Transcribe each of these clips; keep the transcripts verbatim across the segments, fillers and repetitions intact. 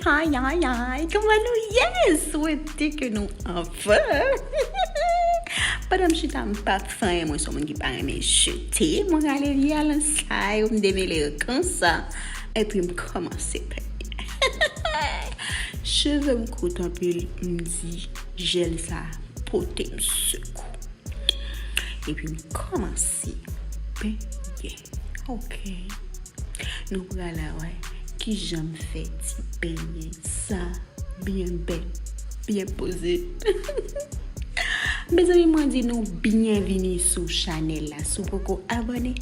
Ay, ay, ay, kòman nou ye? Swete ke nou anfòm. Pandan m chita, m pa fè anyen, mwen se yon moun ki pa renmen jete. Mwen rale vye alansa yo, m demele yo konsa. Epi m kòmanse penyen. Cheve m kout anpil, m di jèl sa pote m sekou. Epi m kòmanse penyen. Ok. Nou pral wè kijan m fè ti penyen sa byen bèl, byen poze. Mezanmi, mwen di nou byenvini sou chanèl la. Si w poko abòne,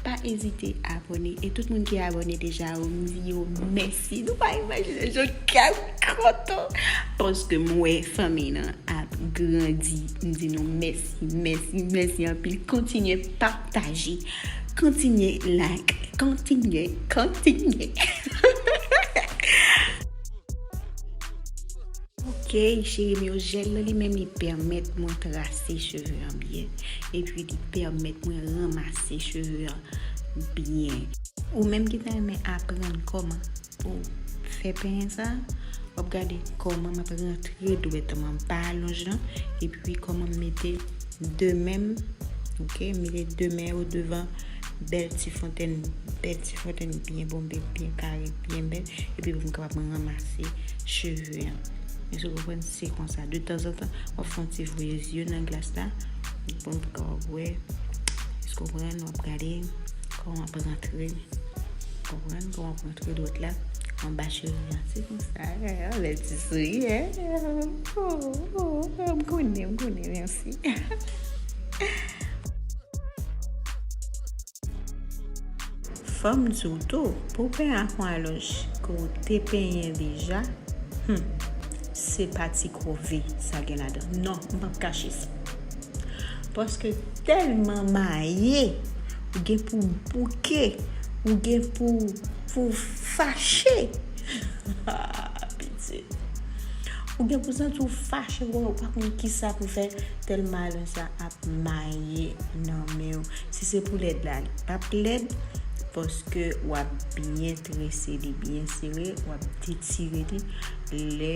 pa ezite abòne. E tout moun ki abòne deja, m di yo mèsi. Nou pa imajine jan kè m kontan. Paske m wè fanmi nan ap grandi. M di nou mèsi, mèsi, mèsi anpil. Kontinye pataje, kontinye like, kontinye, kontinye. Ok, cheri m yo, jèl la li menm li pèmèt mwen trase cheve an byen. Epi li pèmèt mwen ranmase cheve an byen. Ou menm ki ta renmen aprann kòman pou fè penyen sa, w ap gade kòman m ap rantre dwèt mwen ba alonj lan, epi kòman m mete de men m, ok, m mete de men yo devan bèl ti fontenn, bèl ti fontenn byen bonbe, byen kare, byen bèl, epi pou m kapab ranmase cheve an. Èske w konprann? Se konsa. De tanzantan, w ap fè yon ti voye zye w nan glas la, pou w kapab wè, èske w konprann, w ap gade kòman w ap rantre. Konprann? Kòman w ap rantre dwèt la anba cheve an. Se konsa, yon bèl ti souri, hein? Oh, oh, oh, m konnen, m konnen, mèsi. Fò m di w tou, pou w penyen ak yon alonj ke w te penyen deja, hmm, se pa ti kwove sa gen ladan. Non, m p ap kache sa. Paske tèlman maye, ou gen pou bouke, ou gen pou, pou fache. Ah, piti. Ou gen pou santi w fache, ou pa konn kisa pou fè, tèlman alonj sa ap maye nan men w. Si se pou lèd la, li p ap lèd, paske w ap byen trese li byen sere, w ap detire li. Lè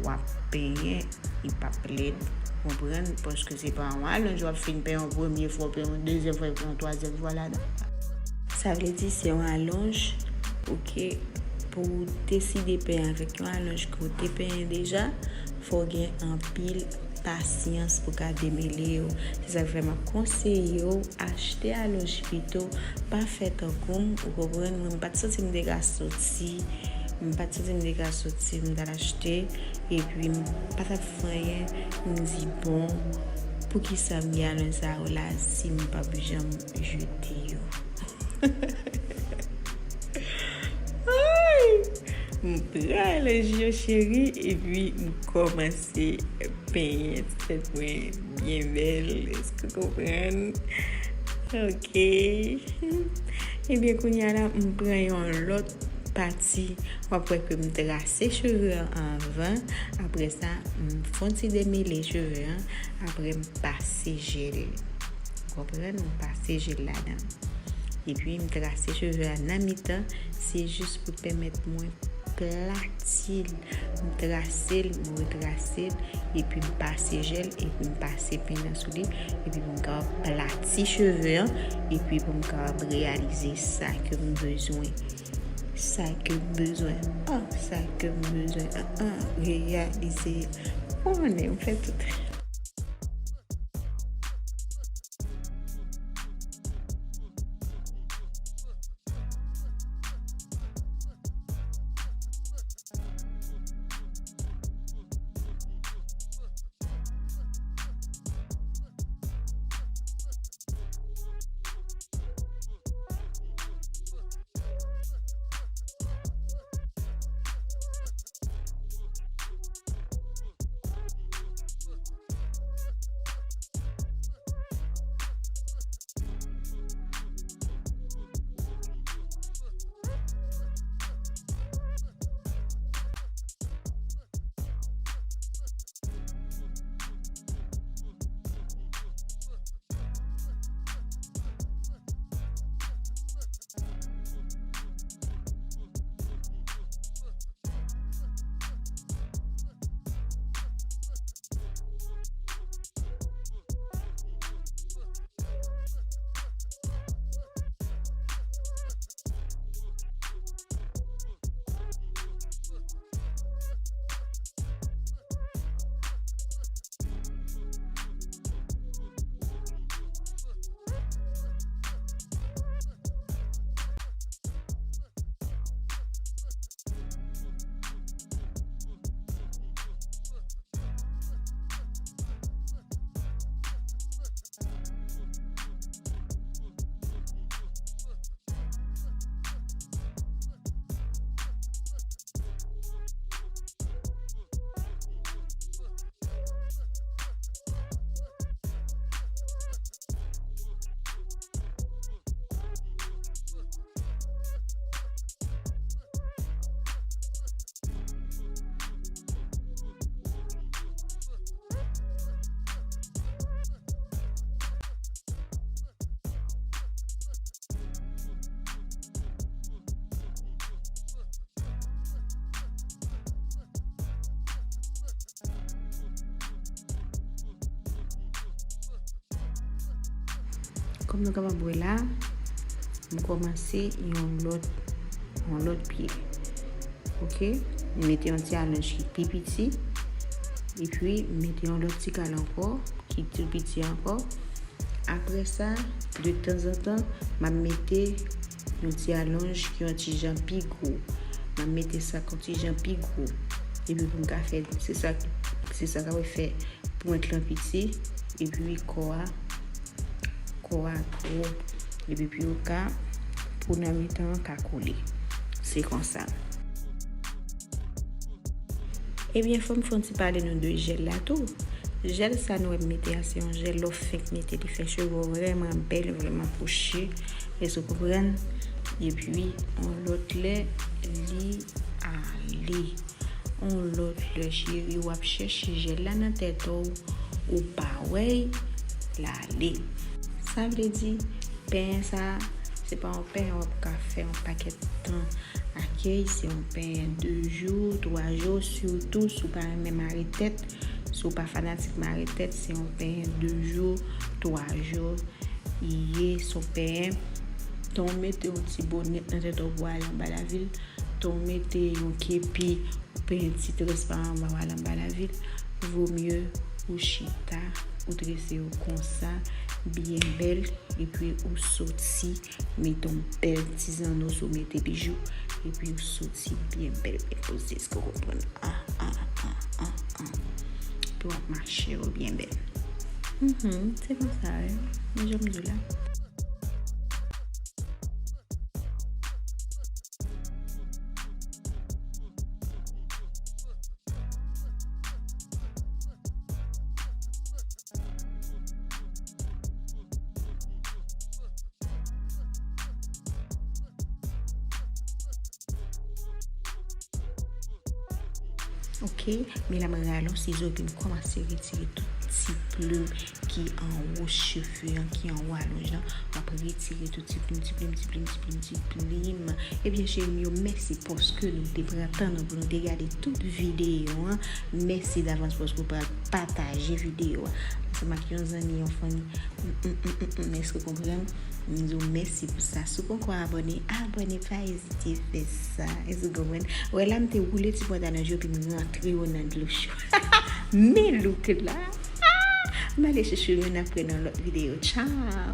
w ap penyen, li p ap lèd, konprann? Paske se pa yon alonj w ap fin penyen yon premye fwa, w penyen yon dezyèm fwa, epi yon twazyèm fwa ladan. Sa vle di se yon alonj, ok, pou w deside penyen avèk yon alonj ke w te penyen deja, fò w gen anpil pasyans pou w ka demele yo. Se sa k fè m ap konseye w achte alonj pito, pa fè tankou m, ou konprann? Mwen, m pa t santi m te ka soti, m pa t santi m te ka soti, m t al achte, epi m pa t ap fè anyen, m di, bon, poukisa m gen alonj sa yo la si m p ap janm jete yo? Ay! M pran alonj yo, cheri, epi m kòmanse penyen ti tèt mwen byen bèl. Èske w konprann? Ok. Ebyen, kounye a la, m pran yon lòt pati. W ap wè ke m trase cheve an anvan. Apre sa, m fè yon ti demele cheve an. Apre, m pase jèl. Konprann? M pase jèl ladan. Epi m trase cheve a nan mitan, se jis pou pèmèt mwen plati l. M trase l, m retrase l, epi m pase jèl, epi m pase penyan sou li, epi pou m kapab plati cheve an, epi pou m kapab reyalize sa ke m bezwen. Sa ke m bezwen. Ah, sa ke m bezwen. Ah, ah, reyalize. Ou konnen, m fè tout. Kòm nou kapab wè la, m kòmanse yon lòt, yon lòt pye. Ok? M mete yon ti alonj ki pi piti, epi m mete yon lòt ti kal ankò, ki pi piti ankò. Apre sa, de tanzantan, m ap mete yon ti alonj ki yon ti jan pi gwo. M ap mete sa k yon ti jan pi gwo. Epi pou m ka fè, se sa, se sa k ap fè pwent lan piti, epi kò a, kò a gwo. Epi pi ou ka, pou nan mitan an ka kole. Se konsa. Ebyen, fò m fè yon ti pale nou de jèl la tou. Jèl sa nou wè m mete a, se yon jèl lè w fenk mete, li fè cheve w vrèman bèl, vrèman kouchi. Èske w konprann? Epi, yon lòt lè, li ale. Yon lòt lè, cheri, w ap chèche jèl la nan tèt ou, ou pa wè l, l ale. Sa vle di, penyen sa, se pa yon penyen w ap ka fè yon pakèt tan ak li, se yon penyen de jou, twa jou, sitou si w pa renmen mare tèt, si w pa fanatik mare tèt, se yon penyen de jou, twa jou, li ye, se yon penyen. Tan w mete yon ti bonèt nan tèt ou pou w ale anba lavil, tan w mete yon kepi, ou penyen ti transparan anba w ale anba lavil, vo mye ou chita, ou trese yo konsa, byen bèl, epi ou soti, mete yon bèl ti zanno si w mete bijou, epi ou soti byen bèl, byen poze, èske w konprann? Ah, ah, ah, ah, ah. Epi w ap mache yo byen bèl. Mhm, se konsa, wi. Men jan m di w la. Ok, men la mwen rale yon sizo epi m kòmanse retire tout ti plim ki anwo cheve an, ki anwo alonj lan. M ap retire tout ti plim, ti plim, ti plim, ti plim, ti plim. Ebyen, cheri m yo, mèsi paske nou te pran tan nou pou nou te gade tout videyo an. Mèsi davans paske w pral pataje videyo a ansanm ak yon zanmi, yon fanmi. Mm, mm, mm, mm, mm. Èske w konprann? M di w mèsi pou sa. Si w poko abòne, abòne, pa ezite fè sa. Èske w konprann? Wè la, m te woule ti pantalon yo, epi m rantre yo nan dlo cho. Men look la. Ah! M ale chèche youn apre nan lòt videyo. Tchao!